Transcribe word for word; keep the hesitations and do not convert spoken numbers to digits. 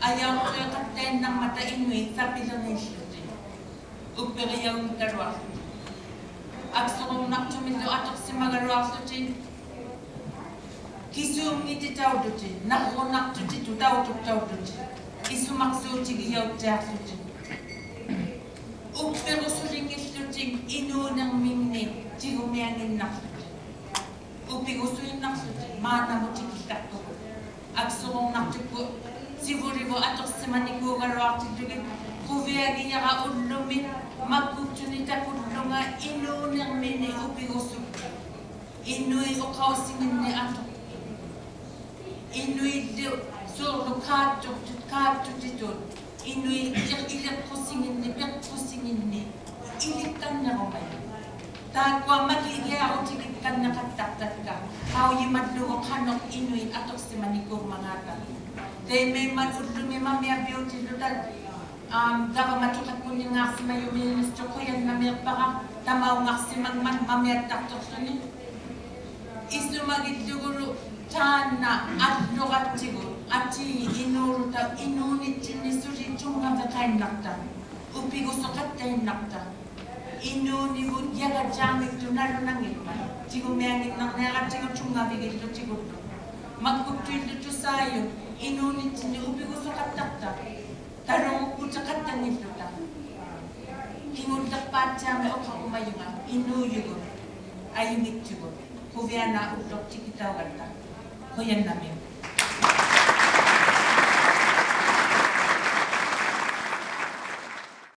Ajaurtuiqattainnarmata inuit sapiligiillutik, uppigijaunngikkaluaqłutik, aksururnaqtumillu atuqsimagaluaqłutik, kisuunngititaullutik, narrunaqtutitut tautuqtaullutik, isumaqsuutigijauttiaqłutik, uppigusulinngillutik inuunirminni tigumianginnaqłutik, upigusuinnaqłutik maannamut tikillaqtugut. Aksururnaqtukkut sivulivut atuqsimanikuugaluaqtillugit, quviagijara ullumi makkuktunit takullunga inuunirmini upigusukka. Inuit uqausinginni atuqtut, inuillu suurlu kaattuqtut kaattutitut, inuit iliqqusinginni piqqusinginni ilikkannirumajut. Taakkua makigiarutigikkanniqattaqtakka qaujimallugu qanuq inuit atuqsimanikuummangaata. Taimmaimmat ullumi mamiapiutilluta, am, gavamatuqakkunningaaqsimajut minister qujannamiiqpara tamaungaqsimangmat mamiattaqtuqłuni. Isumagillugulu taanna allurattigu atii inuuluta inuunittinni suli tunngaviqainnaqta, upigusuqattainnaqta. Inuunivut jagajjaangiktut nalunanngimmat tigumianginnarniarattigu tunngavigillutigullu. Makkuktuillu tusaajut inuunittinni upigusuqattaqta, talungukkutiqattanngilluta. Kingulliqpaattiami uqarumajunga inuujugut ajunngittugut quvianaa ulluqtikitaugatta. Qujannamiik.